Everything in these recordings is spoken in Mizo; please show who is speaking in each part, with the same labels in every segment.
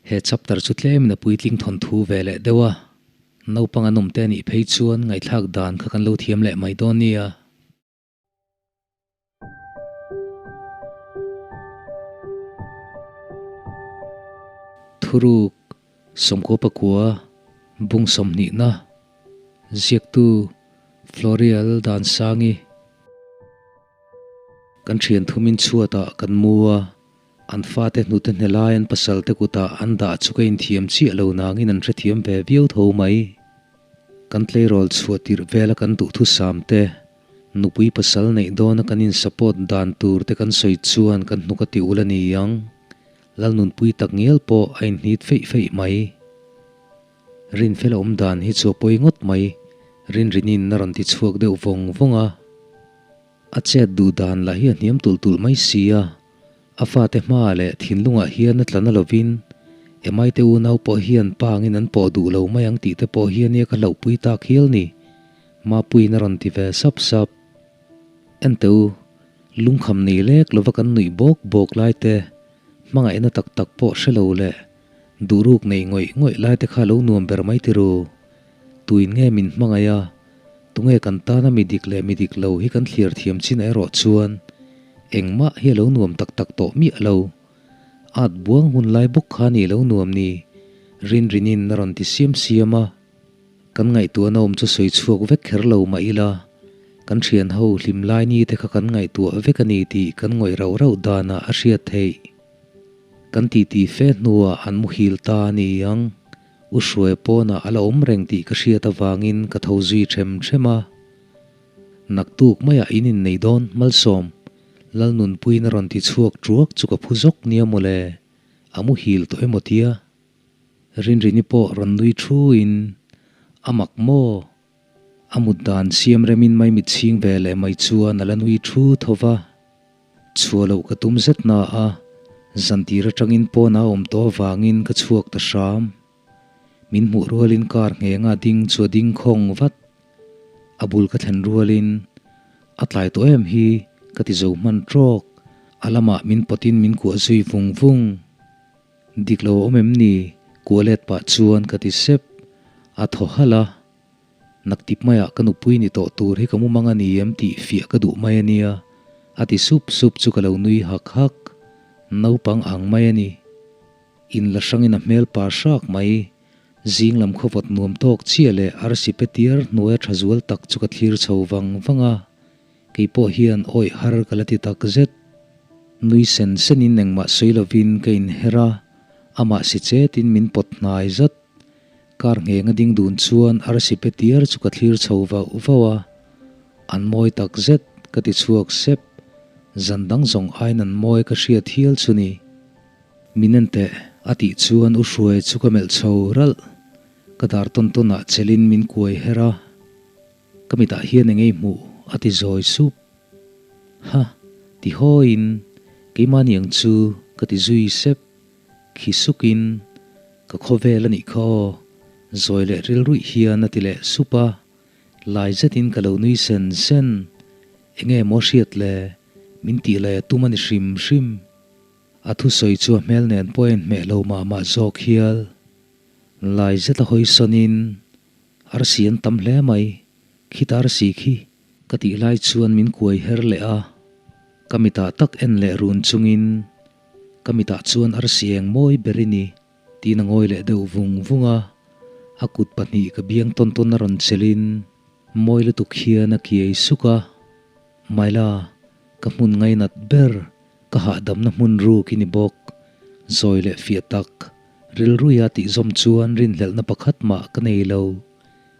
Speaker 1: He chapter chu tlemin a puitling thawnthu ve leh deuh a, naupang an awm te anih phei chuan ngaihthlak dan kha kan lo thiam leh mai dawn nia. Thuruk, Sawmkua pakua, bung sawmhnihna, ziaktu Florial Dansangi. Kan thian thumin chhuatah kan mu a, an fate hnute hne lai an pasal te kutah an dah chu ka inthiam chiah lo nangin an hrethiam ve viau tho mai. Kan tleirawl chhuah tirh vela kan duhthusam te, nupui pasal neih dawna kan in support dan tur te kan sawi chuan kan hnuk a ti ul a ni ang. Lalnunpui tak ngial pawh a inhnit feih feih mai. Rinfel awm dan hi chu a pawi ngawt mai, Rinrinin a rawn ti chhuak deuh vawng vawng a. A chet duh dan lah hi a hniam tulh tulh mai si a, a fate hmaah leh thinlungah hian a tla na lovin Emai te unau pawh hian pa angin an pawh duh lo mai ang tih te pawh hi ania ka hlauhpui tak hial ni, Mapuiin a rawn ti ve sap sap. Enteh u, lungkham nei lek lova kan nuih bawk bawk lai te, hmangaihna tak tak pawh hre lo leh Duhruk nei ngawih ngawih lai te kha lo nuam ber mai ti ru. Tuin nge min hmangaih a, tunge kan tana mi dik leh mi dik lo hi kan thlir thiam chin erawh chuan engmah hi a lo nuam tak tak tawh miah lo. At buang hun lai bawk kha ni lo nuam ni, Rinrinin a rawn ti siam siam a. Kan ngaihtuahna awm chu sawi chhuak vek kher lo mah ila, kan thian ho hlim lai ni te kha kan ngaihtuah vek a ni tih kan ngawih rauh rauh danah a hriat theih. Kan titi fe hnuah an muhil ta a ni ang. U Hruai pawnah a la awm reng tih ka hriat avangin ka tho zui ṭhem ṭhem a. Naktuk maiah in innei dawn, Malsawm, Lalnunpuiin a rawn ti chhuak ṭuak chu ka phu zawk nia mawle, a muhil tawh emaw tia? Rinrini pawh rawn nui ṭhuin, A mak maw? A mut dan siam remin maimit chhing ve leh mai chuan a la nui ṭhu tho va. Chhuah loh ka tum zet na a, zantir atangin pawn a awm tawh avangin ka chhuak ta hram. Min hmuh rualin car nghenga ding chu a ding khawng vat. A bul ka thlen rualin, A tlai tawh em hi? ka ti zo hman trawk. A lamah min pawtin min kuah zui vung vung. Dik lo a awm em ni? Kuah let pah chuan ka ti sep. A thaw halh a. Naktip maiah ka nupui ni tawh tur hi ka mu mang a ni em tih fiah ka duh mai a nia, a ti sup sup chu ka lo nui hak hak. Naupang ang mai a ni. In la hrangin a hmel pa hrak mai. Zing lam khawvawt nuam tawk chiah leh arsi pe tiar hnuaia tha zual tak chu ka thlir chho vang vang a. Kei pawh hian awih har ka la ti tak zet. Nui sen senin engmah sawi lovin ka inher a, amah si chetin min pawt hnai zat. Kar ngheng a ding dun chuan arsi pe tiar chu ka thlir chho vauh vauh a, an mawi tak zet ka ti chhuak sep, zan dang zawng aiin an mawi ka hriat hial chu ni. Min en teh a tih chuan u Hruai chu ka melh chho ralh, ka dar tawn tawn ah chelin min kuai her a, ka mitah hian eng ei hmuh a ti zawi sup. Ha, ti hawiin keimahni ang chu ka ti zui sep. Khi sukin, Ka khawvel a nih kha aw, zawi leh rilruih hian a ti leh sup a, lai zetin ka lo nui sen sen. Enge maw hriat le, min tih leh a tum a ni hrim hrim. A thusawi chu a hmel nen pawh a inhmeh lo mah mah zawk hial. Lai zeta hawi sawnin, Arsi an tam hle mai, khita arsi khi ka tih lai chuan min kuai her leh a, ka mitah tak en leh run chungin, Ka mitah chuan arsi eng mawi ber i ni, tiin a ngawi leh deuh vung vung a. A kut pahnih ka biang tawn tawn a rawn chelhin mawi lutuk hian a kiai suk a. Maila, ka hmun ngainat ber, ka hahdamna hmun ruk i ni bawk. Zawi leh fiah tak, rilruia tih zawm chuan rinhlelhna pakhat mah ka nei lo.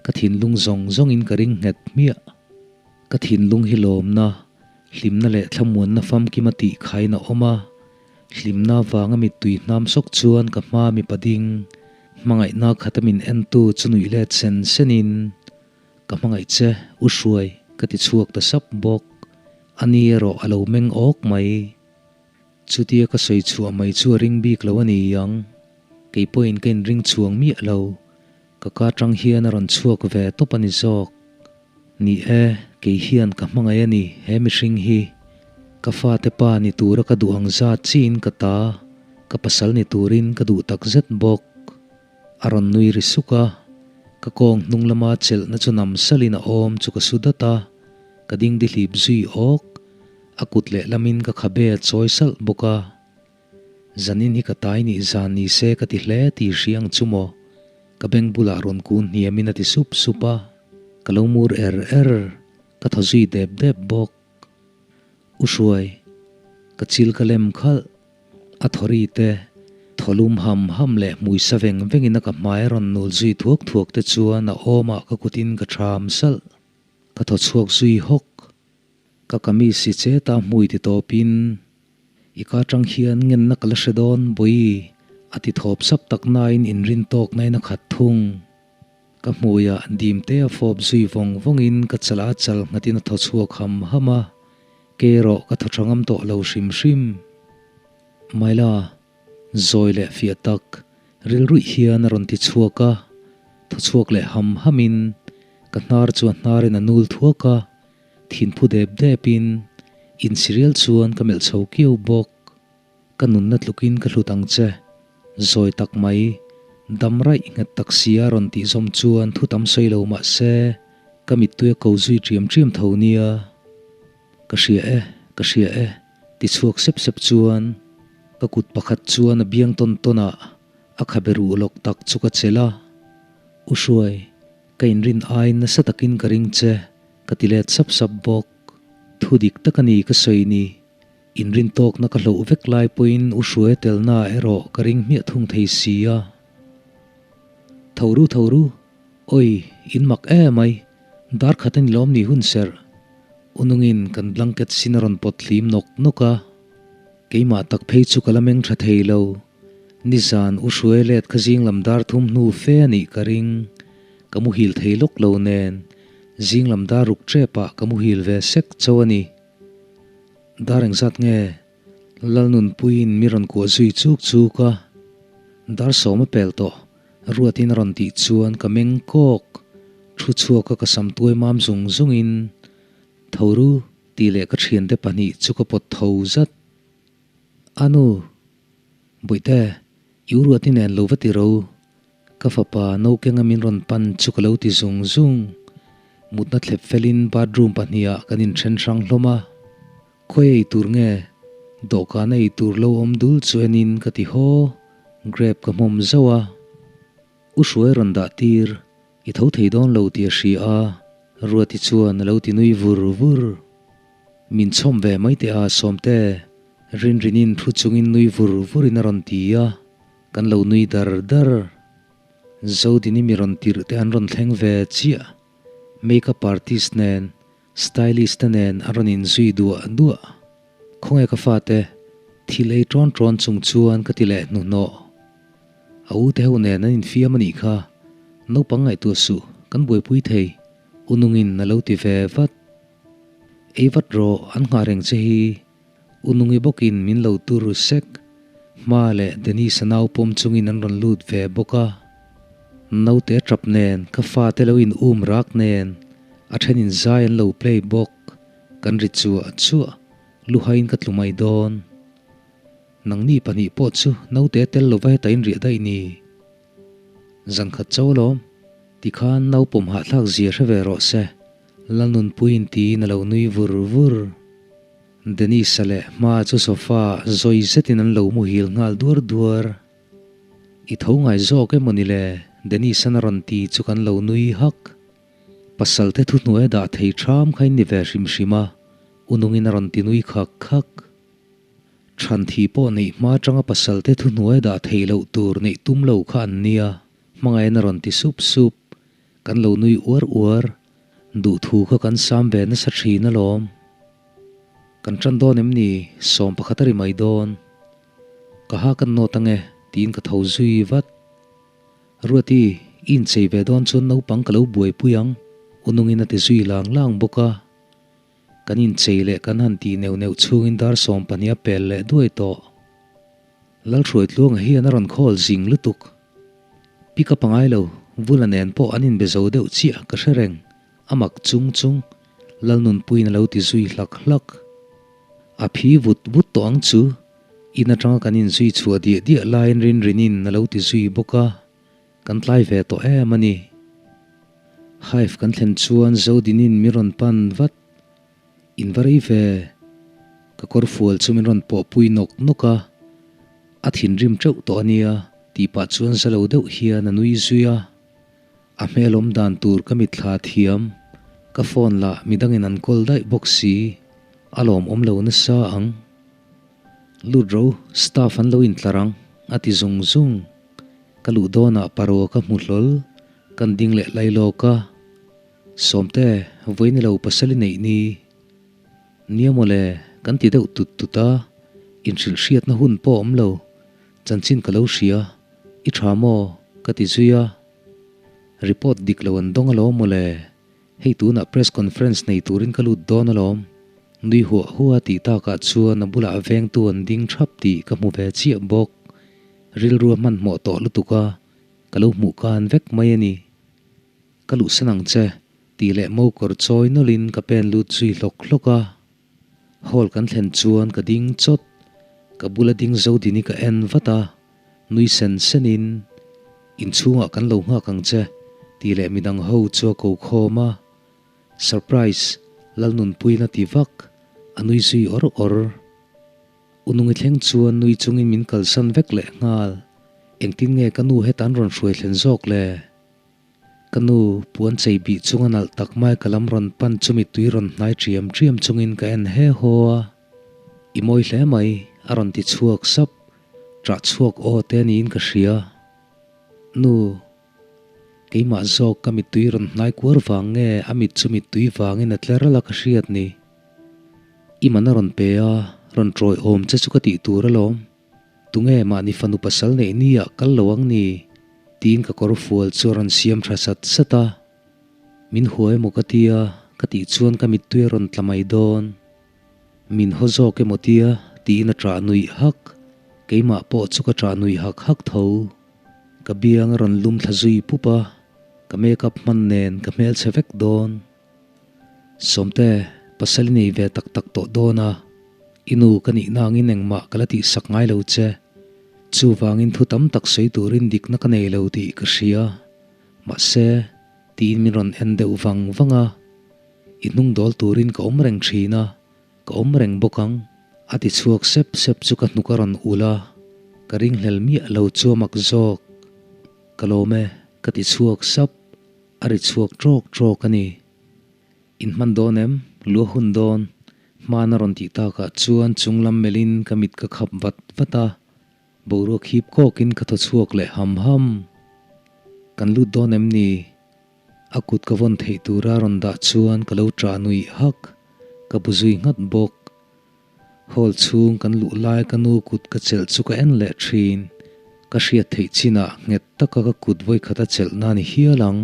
Speaker 1: Ka thinlung zawng zawngin ka ring nghet hmiah. Ka thinlung hi lawmna, Hlimna leh thlamuanna famkima tih khain a awm a, hlimna vanga mittui hnam sawk chuan ka hma mipa ding, hmangaihna khata min entu chu nuih let sen senin, Ka hmangaih che, U Hruai, ka ti chhuak ta sap bawk. A ni erawh a lo meng awk mai. Chutia ka sawi chhuah mai chu a ring bik lo a ni ang. Kei pawhin ka inring chhuang miah lo. Ka ka tang hian a rawn chhuak ve tawp a ni zawk. Ni e, kei hian ka hmangaih a ni he mihring hi. Ka fate pa ni tura ka duh ang zat chiin ka ta. Ka pasal ni turin ka duh takzet bawk. A rawn nui ri suk a, ka kawng hnung lama chelhna chu nam salin a awm chu ka su dat a, ka ding dihlip zui awk. A kut lehlamin ka khabe a chawi salh bawk a. Zanin hi ka tai nih zan ni se ka ti hle tih hria ang chu maw? Ka beng bulah rawn kun hniamin a ti sup sup a, ka lo mur er er, ka thaw zui dep dep bawk. U Hruai, ka chil ka lem khalh, a thawri te, thaw lum ham ham leh hmui sa veng vengin a ka hmai a rawn nul zui thuak thuak te chuan a awmah ka kutin ka ṭham salh, ka thaw chhuak zui hawk. Ka kamis si chet a hmui ti tawpin i ka tang hian ngenna ka la hre dawn bawi a ti thawp sap tak nain inrin tawk nain a khat thung. Ka hmuiah dim te a fawp zui vawng vawngin ka chal a chal nghatin a thaw chhuak ham ham a, kei erawh ka thaw tha ngam tawh lo hrim hrim. Maila, zawi leh fiah tak, rilruih hian a rawn ti chhuak a, thaw chhuak leh ham hamin ka hnar chu a hnarin a nul thuak a, Thinphu dep depin insirial chuan ka melh chho kiau bawk. Ka nunna tlukin ka hlut ang che. Zawi tak mai, dam raih nghet tak sia rawn tih zawm chuan thu tam sawi lo mah se, ka mittui a ko zui ṭiam ṭiam tho nia. Ka hria e, ka hria e, ti chhuak sep sep chuan ka kut pakhat chuan a biang tawn tawn ah a khabe ruh lawk tak chu ka chelh a. U Hruai, ka inrin aiin nasa takin ka ring che. Ka ti let sap sap bawk. Thu dik tak a ni ka sawi ni. Inrin tawkna ka hloh vek lai pawhin u Hruaia telna erawh ka ring hmiah thung thei si a. Tho ru tho ru, awi, in mak em ai, dar khat a ni lawm ni hun serh. U nungin kan blanket sin a rawn pawt hlim nawk nawk a. Keimah tak phei chu ka la meng tha thei lo. Nizan u Hruaia let kha zing lam dar thum hnu fe a nih ka ring. Ka muhil thei lawk lo nen. Zing lam dar ruk tep ah ka muhil ve sek chauh a ni. Dar engzat nge? Lalnunpuiin mi rawn kuah zui chuk chuk a. Dar sawm a pel tawh, Ruatin a rawn tih chuan ka meng kawk. Thu chhuak a ka sam tuai mam zung zungin, Tho ru, tih leh ka thiante pahnih chu ka pawt tho zat. A nu, Bawihte, i u Ruati nen lo va ti ro. Ka fapa naukenga min rawn pan chu ka lo ti zung zung. Mutna thlep felin bathroom pahnihah kan inthen hrang hlawm a. Khawi ei tur nge? Dawhkan a ei tur lo awm dul chu enin ka ti haw. Grape ka hmawm zauh a. U Hruai rawn dah tir, i tho thei dawn lo tih a hria a, Ruati chuan a lo ti nui vur vur. Min chhawm ve mai teh a, Sawmte, Rinrinin thu chungin nui vur vurin a rawn ti a. Kan lo nui dar dar. Zodini mi rawn tirh te an rawn thleng ve chiah. Makeup artist nen, stylist te nen an rawn inzui duah duah. Khawnge ka fate, thil ei ṭawn ṭawn chung chuan ka ti leh hnuhnawh. A u te ho nen an infiam a nih kha. Naupang ngaihtuah suh, kan buaipui thei, u nungin a lo ti ve vat. Ei vat rawh, an nghah reng che hi. U Nungi bawkin min lo tur sek. Hma leh Denise-a nau pawm chungin an rawn lut ve bawk a. Naute tap nen, ka fate lo in um rak nen, a thenin zai an lo play bawk. Kan ri chuah chuah, luhain ka tlu mai dawn. Nangni pahnih pawh chu naute tel lova heta in riah daih ni. Zankhat cho alawm, tikhan nau pawm hahthlak zia hre ve rawh se, Lalnunpuiin tiin a lo nui vur vur. Denisa leh Hma chu sofa zawi zetin an lo muhil nghal duar duar. I tho ngai zawk emaw ni le? Denisa'n a rawn ti chu kan lo nui hak. Pasalte thuhnuai a dah thei ṭham kha in ni ve hrim hrim a, u nungin a rawn ti nui khak khak. Chhan thi pawh neih hma atanga pasalte thuhnuai dah theih loh tur neih tum lo kha an nia, hmangaihin a rawn ti sup sup. Kan lo nui uar uar, duhthu kha kan sam ve nasa thin alawm. Kan tan dawn em ni? Sawm pakhat a ri mai dawn. Ka ha kan nawt ange, tiin ka tho zui vat. Ruati, i inchei ve dawn chuan naupang ka lo buaipui ang, u nungin a ti zui lang lang bawk a. Kan inchei leh kan han tih neuh neuh chhungin dar 12 a pel leh duai tawh. Lalhruaitluanga hian a rawn khawl zing lutuk. Pick up a ngai lo, Vula nen pawh an inbe zo deuh chiah ka hre reng, a mak chung chung, Lalnunpuiin a lo ti zui hlak hlak. A phi vut vut tawh ang chu. In atanga kan inzui chhuah diah diah laiin Rinrinin a lo ti zui bawk a, kan tlai ve tawh em a ni. Hive kan thlen chuan Zodinin min rawn pan vat. In va rei ve. Ka kawr fual chu min rawn pawhpui nawk nawk a, a thinrim teuh tawh a nia tih pah chuan za lo deuh hian a nui zui a. A hmel awm dan tur ka mitthla thiam, ka phone lah midangin an kawl daih bawk si, a lawmawm lo nasa ang. Lut ro, staff an lo intlar ang, a ti zung zung. Ka luh dawnah parua ka hmu hlawl, kan ding leh lai lawk a. Sawmte, vawi ni lo pasal i neih ni. Nia mawle, kan ti deuh tut tut a, inhrilh hriatna hun pawh awm lo, chanchin ka lo hria, i tha maw? ka ti zui a. Report dik lo an dawng alawm mawle, hei tunah press conference nei turin ka lut dawn alawm. Nui huah huah a tih takah chuan a bulah vengtu an ding thap tih ka hmu ve chiah bawk. Rilru a hmanhmawh tawh lutuk a, ka lo hmuh kan vek mai a ni. Ka luhsan ang che, tih leh mo kawr chawi nawlhin ka pen lut zui hlawk hlawk a. Hall kan thlen chuan ka ding chawt, ka bula ding Zodini ka en vat a, nui sen senin, Inchhungah kan lo nghak ang che, tih leh midang ho chu a ko khawm a. Surprise! Lalnunpuiin a ti vak, a nui zui awr awr. U Nungi thleng chuan nui chungin min kalsan vek leh nghal, engtin nge ka nu heta an rawn hruai thlen zawk le? Ka nu, puan chei bih chunga nalh tak mai ka lam rawn pan chu mittui rawn hnai ṭiam ṭiam chungin ka en he haw a. I mawi hle mai, a rawn ti chhuak sap. Ṭah chhuak aw te niin ka hria. Nu, keimah zawk ka mittui rawn hnai kuar vang nge a mit chu mittui vangin a tler ala ka hriat ni. I man a rawn pe a, rawn ṭawiawm che chu ka tih tur alawm. Tunge mahni fanu pasal neih ni ah kal lo ang ni? tiin ka kawr fual chu a rawn siam tha sat sat a. Min hua emaw ka tia, ka tih chuan ka mittui a rawn tla mai dawn. Min haw zawk emaw tia? tiin a ṭah nuih hak. Keimah pawh chu ka ṭah nuih hak hak tho. Ka biang a rawn lum thla zui pup a, ka makeup hman nen ka hmelchhe vek dawn. Sawmte, pasal i nei ve tak tak tawh dawn a, i nu ka nih nangin engmah ka la tihsak ngai lo che. Chuvangin thu tam tak sawi turin dikna ka nei lo tih ka hria. Mahse, tiin min rawn en deuh vang vang a, i hnung dawl turin ka awm reng thin a, ka awm reng bawk ang. A ti chhuak sep sep chu ka hnuk a rawn ulh a, ka ringhlel miah lo chu a mak zawk. Ka lawm e, ka ti chhuak sap. A ri chhuak ṭawk ṭawk a ni. In hman dawn em? Lua hun dawn. Hman a rawn tih takah chuan chung lam melhin ka mit ka khap vat vat a, boruak hip kawkin ka thaw chhuak leh ham ham. Kan lut dawn em ni? A kut ka vawn theih tura rawn dah chuan ka lo ṭah nuih hak. Ka bu zui nghat bawk. Hall chhung kan luh lai ka nu kut ka chelh chu ka en leh thin. Ka hriat theih chinah nghet taka ka kut vawikhat a chelh na ni hial ang.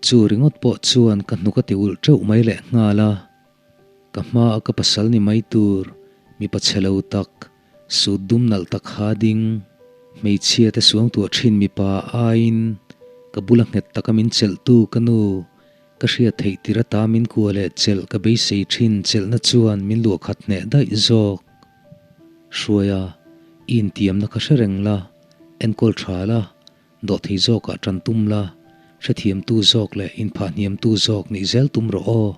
Speaker 1: Chu ringawt pawh chuan ka hnuk a ti ulh teuh mai leh nghal a. Ka hma a ka pasal ni mai tur, mipa chhe lo tak, sut dum nalh tak ha ding, hmeichhia te suangtuah thin mipa aiin ka bula nghet taka min chelhtu ka nu Ka hriat theih tir ata min kua leh chelh ka beisei thin chelhna chuan min luah khat hneh daih zawk. Hruaia, i intiamna kha hre reng la, enkawl tha la, dawhthei zawkah tan tum la, hrethiamtu zawk leh inphahhniamtu zawk nih zel tum rawh aw.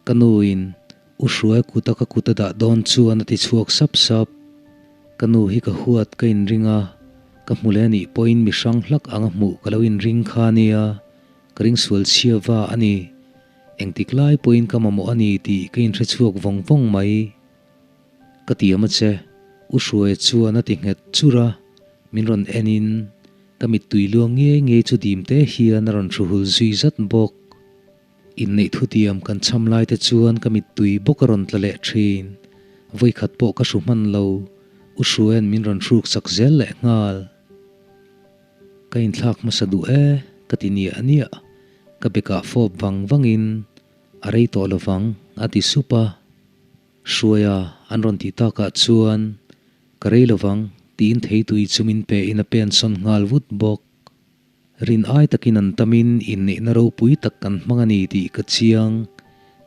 Speaker 1: Ka nuin U Hruaia kuta ka kut a dah dawn chuan a ti chhuak sap sap. Ka nu hi ka huat ka inring a, ka hmu leh anih pawhin mi hrang hlak anga hmuh ka lo inring kha nia. Ka ring sual chhia va a ni. Engtik lai pawhin ka mamawh a ni tih ka inhre chhuak vawng vawng mai. Ka tiam a che, U Hruaia chuan a ti nghet chur a, min rawn enin ka mittui luang ngei ngei chu dim te hian a rawn thu hul zui zat bawk. Inneih thutiam kan cham lai te chuan ka mittui bawk a rawn tla leh thin. Vawikhat pawh ka hru hman lo, U Hruaia'n min rawn hruk sak zel leh nghal. Ka inthlak hmasa duh e, ka ti niah niah. Ka bekah fawp vang vangin, A rei tawh lovang, a ti sup a. Hruaia an rawn tih takah chuan, Ka rei lovang, tiin theitui chu min pe in a pensawn nghal vut bawk. Rin ai takin an tamin inneihna ropui tak kan hmang a ni tih ka chiang.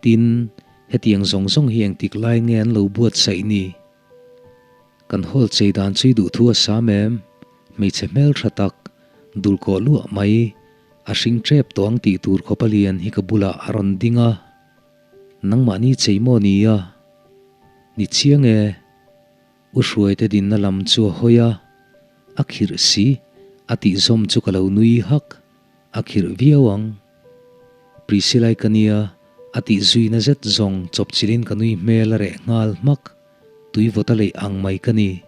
Speaker 1: Tin, hetiang zawng zawng hi engtik lai nge an lo buatsaih ni? Kan hall chei dan chu i duh thu a sam em? Hmeichhe hmel tha tak, dul kawh luah mai, a hring tep tawh ang tih tur khawp a lian hi ka bulah a rawn ding a. Nangmahni chei maw ni a? Ni chiang e. U Hruaite dinna lam chu a hawi a, a khirh si, a tih zawm chu ka lo nui hak, a khirh viau ang. Priscilla-i ka nia, a tih zuina zet zawng chawpchilhin ka nui hmel a reh nghal hmak, tui vawt a leih ang mai ka ni.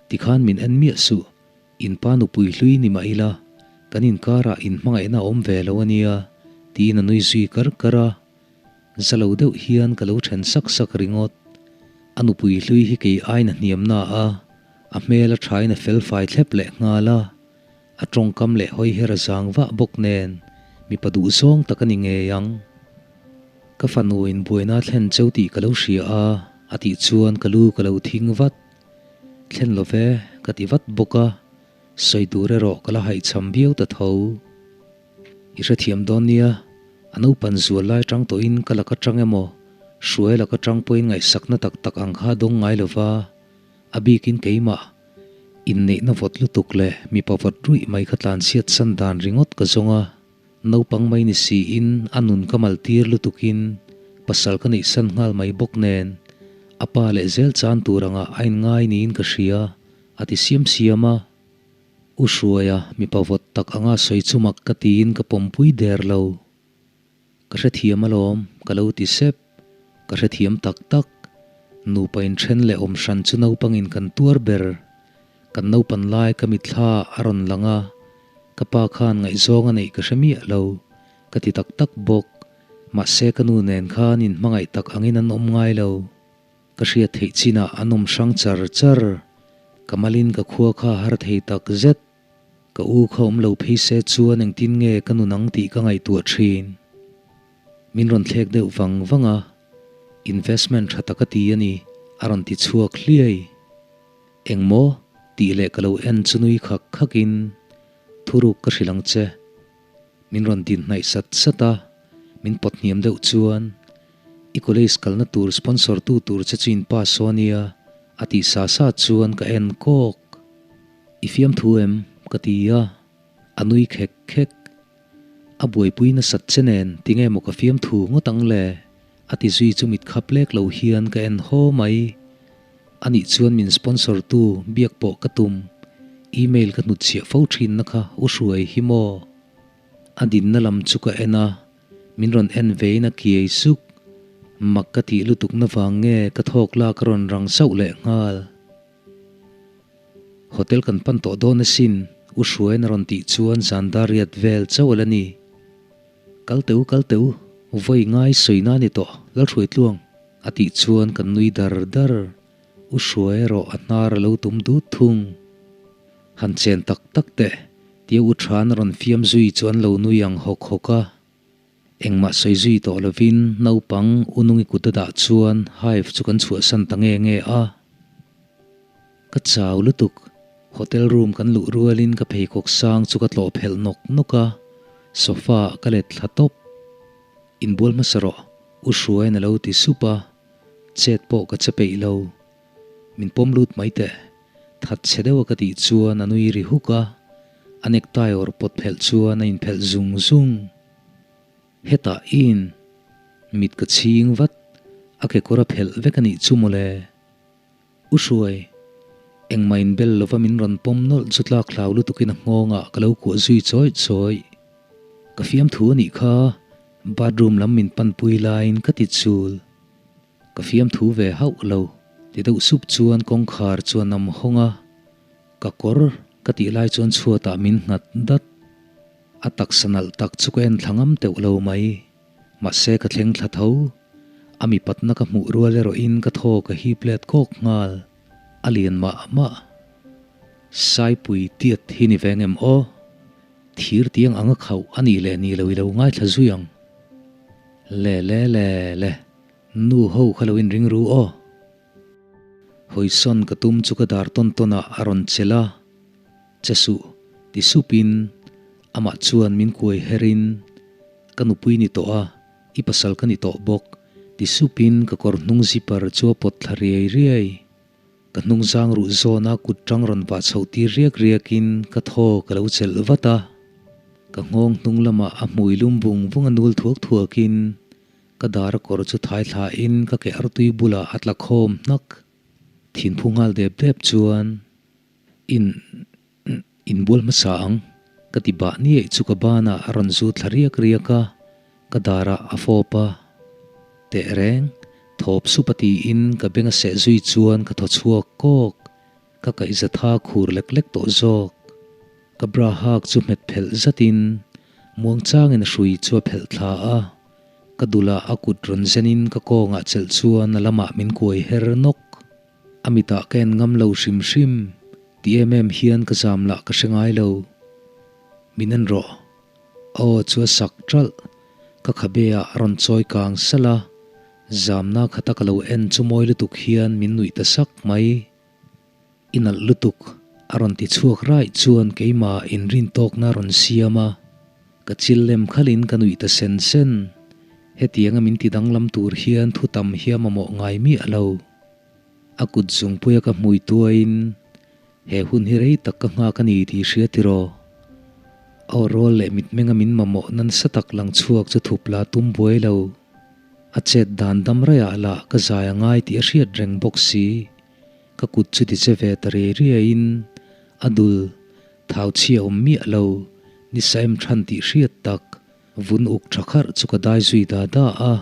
Speaker 1: Tikhan min en miah suh, in pa nupui hlui ni mah ila, kan inkarah inhmangaihna a awm ve lo a nia, tiin a nui zui kar kar a. Za lo deuh hian ka lo then sak sak ringawt. A nupui hlui hi kei aiin a hniam na a, a hmel a thain a fel fai thlep leh nghal a, a tawngkam leh hawi her a zang vah bawk nen mipa duhzawng tak a ni ngei ang. Ka fanu in buaina thlen cheu tih ka lo hria a, a tih chuan ka lu ka lo thing vat. Thlen lo ve, ka ti vat bawk a, sawi tur erawh ka la haihchham viau ta tho. I hrethiam dawn nia, a naupan zual lai tang tawhin ka laka tang emaw, hruai laka tang pawhin ngaihsakna tak tak ang kha dawng ngai lova, a bikin keimah, inneihna vawt lutuk leh mipa vawt ruih mai kha tlanchhiat san dan ringawt ka zawng a, naupang mai ni siin a nun ka maltir lutukin pasal ka neihsan nghal mai bawk nen, a pa leh zel chan tur angah a inngai niin ka hria, a ti siam siam a. U Hruaia mipa vawt tak anga sawi chu mak ka tiin ka pawmpui der lo. Ka hrethiam alawm, ka lo ti sep. Ka hrethiam tak tak. Nupa inthen leh awm hran chu naupangin kan tuar ber. Kan naupan lai ka mitthla a rawn lang a, ka pa khan ngaihzawng a neih ka hre miah lo, ka ti tak tak bawk. Mahse ka nu nen khan inhmangaih tak angin an awm ngai lo. Ka hriat theih chinah an awm hrang char char. Ka malin ka khua kha har thei tak zet. Ka u kha awm lo phei se chuan engtin nge ka nun ang tih ka ngaihtuah thin. Min rawn thlek deuh vang vang a, investment tha tak a ti a ni, a rawn ti chhuak hliai. Engmaw? tih leh ka lo en chu nui khak khakin thuruk ka hrilh ang che. Min rawn din hnaih sat sat a, min pawt hniam deuh chuan, I college kalna tur sponsor tu tur che chu in pass saw ania, a tih sa sa chuan ka en kawk. I fiamthu em? ka ti a, a nui khek khek. A buaipui nasat che nen tinge maw ka fiamthu ngawt ang le? a ti zui chu mit khap lek lo hian ka en haw mai. Anih chuan min sponsor tu biak pawh ka tum, email ka hnutchhiah fo thinna kha u hruai hi maw? A dinna lam chu ka en a, min rawn en vein a kiai suk. Mak ka tih lutukna vang nge ka thawk lak a rawn rang sauh leh nghal. Hotel kan pan tawh dawn asin, u hruaiin a rawn tih chuan zan dar riat vel chauh a la ni. Kal teh u, kal teh u, vawi ngai sawi na ni tawh, Lalhruaitluang, a tih chuan kan nui dar dar. U Hruai erawh a hnar a lo tum dut thung. Han chen tak tak teh, tia U Than a rawn fiam zui chu an lo nui ang hawk hawk a. Engmah sawi zui tawh lovin naupang U Nungi kut a dah chuan Hive chu kan chhuahsan ta nge nge a. Ka chau lutuk, hotel room kan luh rualin ka pheikhawk sang chu ka tlawh phelh nawk nawk a, sofa ah ka let thla tawp. Inbual hmasa rawh, U Hruaiin a lo ti sup a, chet pawh ka che peih lo. Min pawm lut mai teh, that chhe deuh a ka tih chuan a nui ri huk a, a necktie awrh pawt phelh chuan a inphelh zung zung. Hetah in mit ka chhing vat, a kekawr a phelh vek a nih chu mawle. U Hruai, engmah in bel lova min rawn pawm nawlh chu tlak hlau lutukin a nghawngah ka lo kuah zui chawi chawi. Ka fiamthu a nih kha, bathroom lam min panpui laiin ka ti chul. Ka fiamthu ve hauh lo, ti deuh sup chuan kawngkhar chu a nam hawng a, ka kawr ka tih lai chuan chhuatah min nghat dat. A taksa nalh tak chu ka en thla ngam teuh lo mai. Mahse ka thleng thla tho. A mipatna ka hmuh rual erawhin ka thaw ka hip let kawk nghal. A lian mah mah. Saipui tiat hi ni ve ngem aw? Thir tiang anga khauh a nih leh nih lo i lo ngaithla zui ang. Le le le le, nu ho kha lo inring ru aw. Hawisawn ka tum chu ka dar tawn tawn ah a rawn chelh a. Che suh, ti supin amah chuan min kuai herin, Ka nupui ni tawh a, i pasal ka ni tawh bawk, ti supin ka kawr hnung zipper chu a pawt thla riai riai. Ka hnungzang ruh zawna kut tang rawn vah chhoh tir riak riakin ka thaw ka lo chelh vat a. Ka nghawng hnung lamah a hmui lum vung vung a nul thuak thuakin ka dar a kawr chu thai thlain ka ke artui bulah a tla khawm hnak. Thinphu nghal dep dep chuan in inbual hmasa ang ka ti bah niaih chu ka banah a rawn zu thla riak riak a, ka darah a fawp a. Teh reng, thawp sup a tiin ka beng a seh zui chuan ka thaw chhuak kawk, ka kaihza tha khur lek lek tawh zawk. Ka bra hak chu hmet phelh zatin muangchangin a hrui chu a phelh thla a, ka dulah a kut rawn zenin ka kawngah chelh chuan a lamah min kuai her nawk. A mitah ka en ngam lo hrim hrim, ti em em hian ka zam lah ka hre ngai lo. Min en rawh. A aw chu a sak ṭalh. Ka khabe ah a rawn chawi kang salh a, zamna khata ka lo en chu mawi lutuk hian min nuih ta sak mai. I nalh lutuk, a rawn ti chhuak raih chuan keimah inrintawkna a rawn siam a, ka chil lem khalhin ka nuih ta sen sen. Hetianga min ti danglam tur hian thu tam hi a mamawh ngai miah lo. A kut zungpuia ka hmui tuaiin he hun hi rei tak ka nghak a ni tih hria tiraw? A aw rawl leh mitmenga min mamawh nansa tak lang chhuak chu thup la tum buai lo. A chet dan dam raiah lah ka zai a ngai tih a hriat reng bawk si. Ka kut chu ti che ve ta riai riaiin a dul thau chhia awm miah lo, ni saem than tih hriat tak, vun uk tha kharh chu ka dai zui da da a.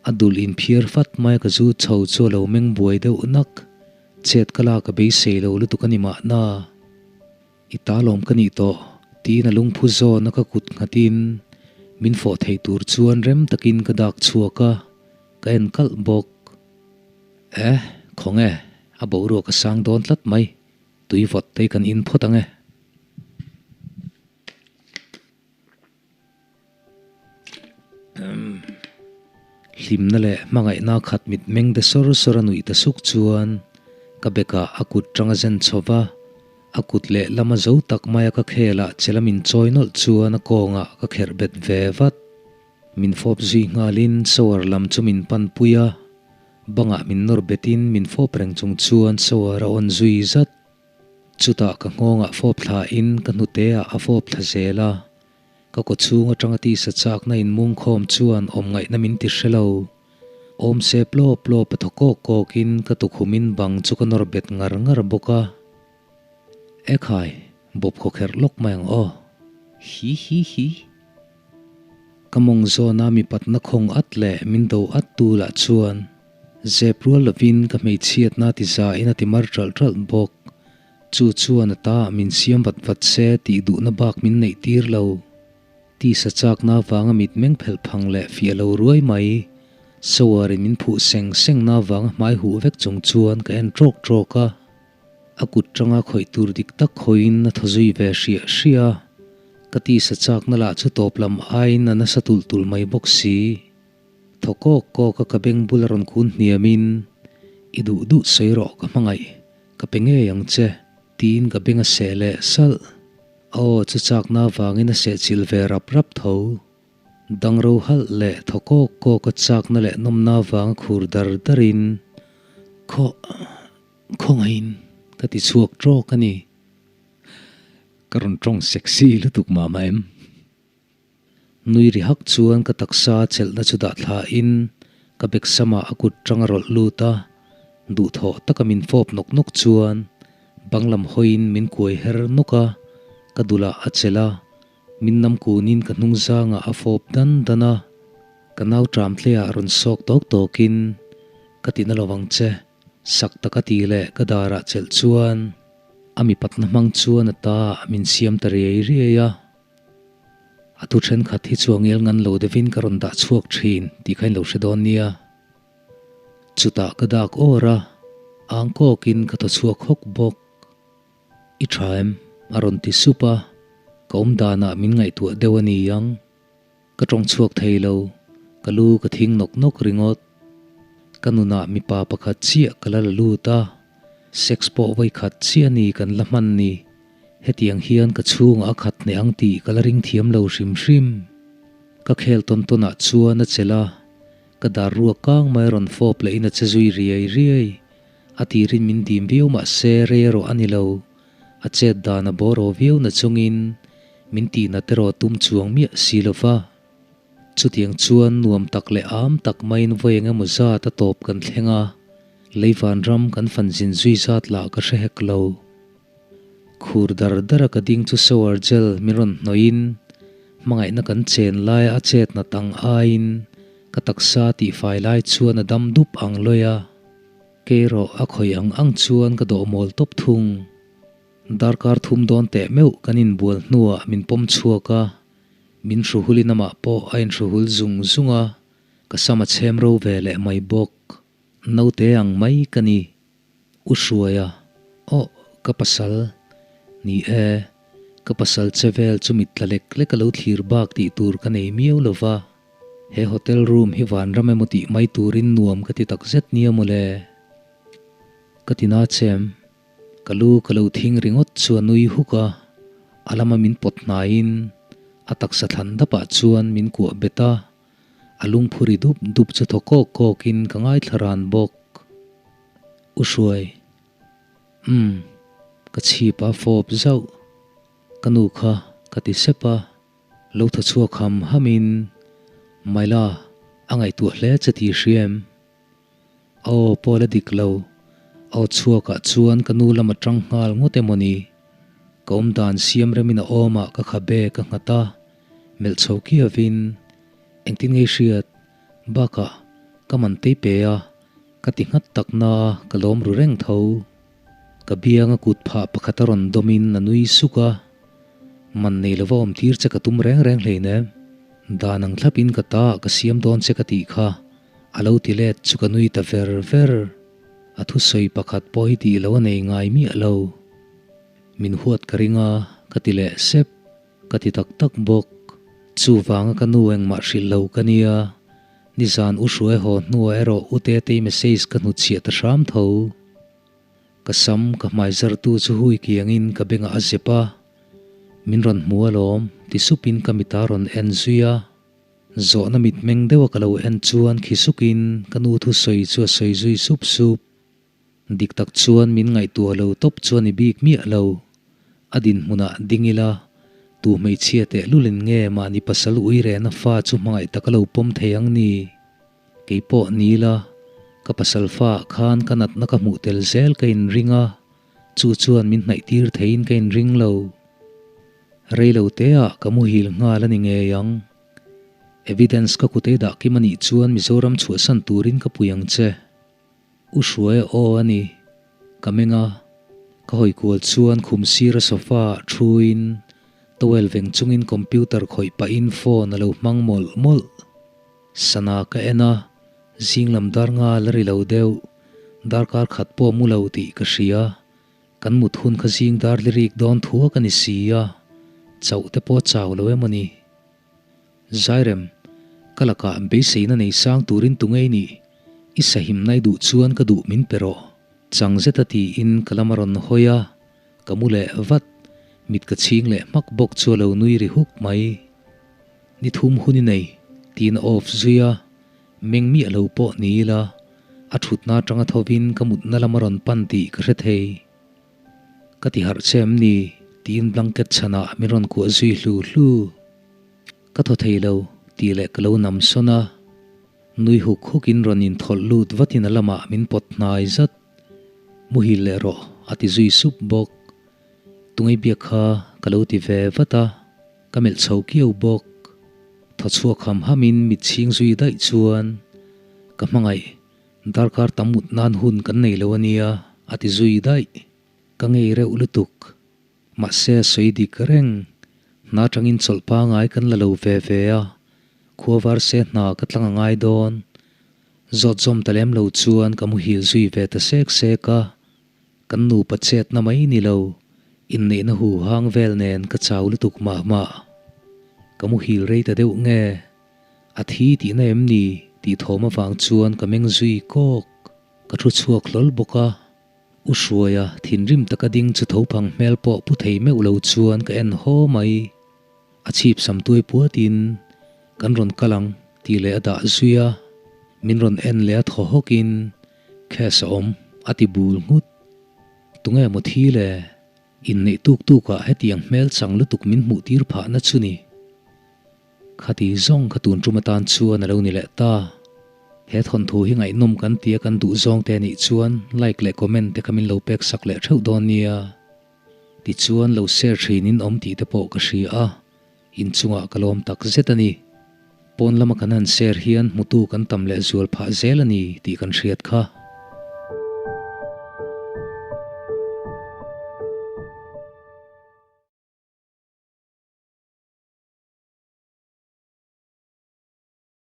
Speaker 1: A dul inphiar fat mai ka zu chho chu a lo meng buai deuh nak, chet ka lak a beisei lo lutuk a ni mahna. I ta lawm ka nih tawh, tiin a lungphu zawn a ka kut nghatin min fawh thei tur chuan rem takin ka dak chhuak a, ka en kalh bawk. Eh, khawnge, a boruak a sang dawn tlat mai, tui vawt te kan in phawt ang e. Hlimna leh hmangaihna khat mitmeng de sawr sawr a nuih ta suk chuan ka bekah a kut tang a zen chho va, a kut leh lama zo tak maia ka khelah che lam in chawi nawlh chuan a kawngah ka kherh bet ve vat. Min fawp zui nghalin shower lam chu min pan pui a, bangah min nawr betin min fawp reng chung chuan shower a on zui zat. Chutah ka nghawngah fawp thlain ka hnuteah a fawp thla zel a, ka kawchhung atanga tisa chakna inmungkhawm chuan awm ngaihna min ti hre lo. Awm sep lawp lawp a thaw kawk kawkin ka tukhumin bang chu ka nawr bet ngar ngar bawk a. Ekhai, bawp khawkherh lawk mai ang aw. Hi hi hi. Ka mawng zawna mipatna khawng at leh min do at tu lah chuan zep rual lovin ka hmeichhiatna ti zain a ti mar ṭalh ṭalh bawk. Chu chuan a ta min siam vat vat se tih duhna bak min neih tir lo. Tisa chakna avanga mitmeng phelh phang leh fiah lo ruai mai. Shower in min phuh seng sengna avanga hmai huh vek chung chuan ka en ṭawk ṭawk a. A kut tanga khawih tur dik tak khawiin a thaw zui ve hriah hriah a, ka tisa chakna lah chu tawp lam aiin a nasa tulh tulh mai bawk si. Thaw kawk kawk a ka beng bul a rawn kun hniamin, I duh duh sawi rawh ka hmangaih, ka pe ngei ang che, tiin ka beng a seh leh salh. A aw chu chakna avangin a sehchilh ve rap rap tho. Dang ro halh leh thaw kawk kawk a chakna leh nawmna avanga khur dar darin, Khaw. Khawngaihin ka ti chhuak tawk a ni. Ka rawn tawng sexy lutuk mah mah em? Nui ri hak chuan ka taksa chelhna chu dah thlain ka bek samah a kut tang a rawlh lut a, duhthawh taka min fawp nawk nawk chuan bang lam hawiin min kuai her nawk a, ka dulah a chelh a, min nam kunin ka hnung zangah a fawp dan dan a, ka nau ṭam tleiah rawn sawk tawk tawkin ka ti na lo ang che. Sak taka ti leh ka darah chelh chuan a mipatna hmang chuan a ta min siam ta riai riai a. A thu thenkhat hi chu a ngel ngan lo deuhin ka rawn dah chhuak thin tih kha in lo hre dawn nia. Chutah ka dak awr a, ang kawkin ka thaw chhuak hawk bawk. I tha em? a rawn ti sup a, ka awm danah min ngaihtuah deuh a ni ang. Ka tawng chhuak thei lo, ka lu ka thing nawk nawk ringawt. Ka nunah mipa pakhat chiah ka la la lut a, sex pawh vawi khat chiah a ni kan la hman ni. Hetiang hian ka chhungah a khat hneh ang tih ka la ring thiam lo hrim hrim. Ka khel tawn tawnah chuan a chelh a, ka dar ruak kang mai rawn fawp lehin a che zui riai riai. A tirin min dim viau mah se rei erawh a ni lo. A chet dan a bawraw viau na chungin min tihnat erawh tum chuang miah si lo va. Chutiang chuan nuam tak leh am tak maiin vawi eng emaw zat a tawp kan thleng a, lei vanram kan fan zin zui zat lah ka hre hek lo. Khur dar dar a ka ding chu shower gel min rawn hnawih in hmangaihna kan chen laia a chet nat ang aiin ka taksa tihfai lai chuan a dam dup ang lawi a. Kei erawh a khawih ang ang chuan ka dawh mawl tawp thung. Darkar thum dawn teh meuh kan inbual hnuah min pawm chhuak a, min hruhulin amah pawh a inhruhul zung zung a, ka sam a chhem ro ve leh mai bawk. Naute ang mai ka ni. U Hruaia, Aw, ka pasal. Ni e, ka pasal che vel chu mit tla lek lek a lo thlir bak tih tur ka nei miau lo va. He hotel room hi vanram emaw tih mai turin nuam ka ti takzet nia mawle. Ka ti na chem. Ka lu ka lo thing ringawt chu a nui huk a, a lama min pawt hnaiin a taksa thlan dapah chuan min kuah bet a. A lungphu ri dup dup chu thaw kawk kawkin ka ngaithla ran bawk. U Hruai. Umm. Ka chhip a fawp zauh. Ka nu kha ka ti sep a, lo thaw chhuak ham hamin, Maila, a ngaihtuah hle che tih hria em? Aw, Paul a dik lo. Aw chhuakah chuan ka nu lam atang nghal ngawt emaw ni? Ka awm dan siam remin a awmah ka khabe ka nghat a, melh chho kiavin, Engtin ngei hriat? Bakah, ka man tei pe a, ka ti nghat tak na a, ka lawm ru reng tho. Ka bianga kut phah pakhat a rawn dawmin a nui suk a, Man nei lova awm tir che ka tum reng reng hleinem. Dan ang thlapin ka ta ah ka siam dawn che ka tih kha, a lo ti let chu ka nui ta ver ver. A thusawi pakhat pawh hi tih lo a nei ngai miah lo. Min huat ka ring a, ka ti leh sep. Ka ti tak tak bawk. Chuvanga ka nu engmah hrilh lo ka nia. Nizan u hruai haw hnuah erawh u Tetei message ka hnutchhiah ta hram tho. Ka sam ka hmai zartu chu hui kiangin ka bengah a zep a. Min rawn hmu alawm, ti supin ka mita rawn en zui a. Zawhna mitmeng deuha ka lo en chuan khi sukin ka nu thusawi chu a sawi zui sup sup. Dik tak chuan min ngaihtuah lo tawp chuan i bik miah lo. A dinhmunah ding ila, tu hmeichhia tehlulin nge mahni pasal ui rehna fa chu hmangaih taka lo pawm thei ang ni? Kei pawh ni ila, ka pasal faah khan ka natna ka hmuh tel zel ka inring a, chu chuan min hnaihtir theiin ka inring lo. Reilo teah ka muhil nghal a ni ngei ang. Evidence ka kut ei dah kim a nih chuan Mizoram chhuahsan turin ka pui ang che. U Hruaia aw a ni. Ka meng a, ka hawi kual chuan khum sira sofa ah thuin towel veng chungin computer khawih pahin phone a lo hmang mawlh mawlh. Sana ka en a, zing lam dar nga la ri lo deuh, darkar khat pawh mu lo tih ka hria. Kan mut hun kha zing dar lirik dawn thuak a ni si a, chauh te pawh chau lo em a ni. Zairem, ka lakah beiseina nei sang turin tu ngei nih? I sahimna i duh chuan ka duh min pe rawh. Chang zeta tiin ka lam a rawn hawi a, ka mu leh vat, mit ka chhing leh hmak bawk chu a lo nui ri huk mai. Ni thum hun i nei, tiin a off zui a, meng miah lo pawh ni ila, a thutna atanga thovin ka mutna lam a rawn pan tih ka hre thei. Ka ti harh che em ni? tiin blanket chhanah min rawn kuah zui hlu hlu. Ka thaw thei lo, tih leh ka lo nam sawn a. Nui huk hukin rawn inthawlh lut vatin a lamah min pawt hnai zat. Muhil leh rawh, a ti zui sup bawk. Tungei biak kha ka lo ti ve vat a, ka melh chho kiau bawk. Thaw chhuak ham hamin mit chhing zui daih chuan ka hmangaih. Darkar tam mut nan hun kan nei lo a nia, a ti zui daih. Ka ngei reuh lutuk. Mahse a sawi dik reng. Hna atangin chawlh pangai kan la lo ve ve a, khua var se hna ka tlang a ngai dawn. Zawt zawm ta lem lo chuan ka muhil zui ve ta sek sek a. Kan nupa chetna mai ni lo, inneihna hu hang vel nen ka chau lutuk mah mah. Ka muhil rei ta deuh nge? A thi tihna em ni? tih thawm avang chuan ka meng zui kawk. Ka thu chhuak hlawl bawk a. U Hruaia thinrim taka ding chu tho phang hmel pawh pu thei meuh lo chuan ka en haw mai. A chhip sam tuai puatin, Kan rawn kal ang, tih leh a dah zui a. Min rawn en leh a thaw hawkin, Cash a awm, A ti bul nghut. Tunge maw thi le? Inneih tuk tukah hetiang hmel chang lutuk min hmuh tir phahna chu ni. Khati zawng kha tun tum atan chuan a lo ni leh ta. He thawnthu hi ngaihnawm kan tia kan duh zawng te anih chuan like leh comment te kha min lo pek sak leh theuh dawn nia. Tichuan lo share thin in awm tih te pawh ka hria a, inchungah ka lawm tak zet a ni. Pawn lama kan han share hian hmutu kan tam leh zual phah zel a ni tih kan hriat kha.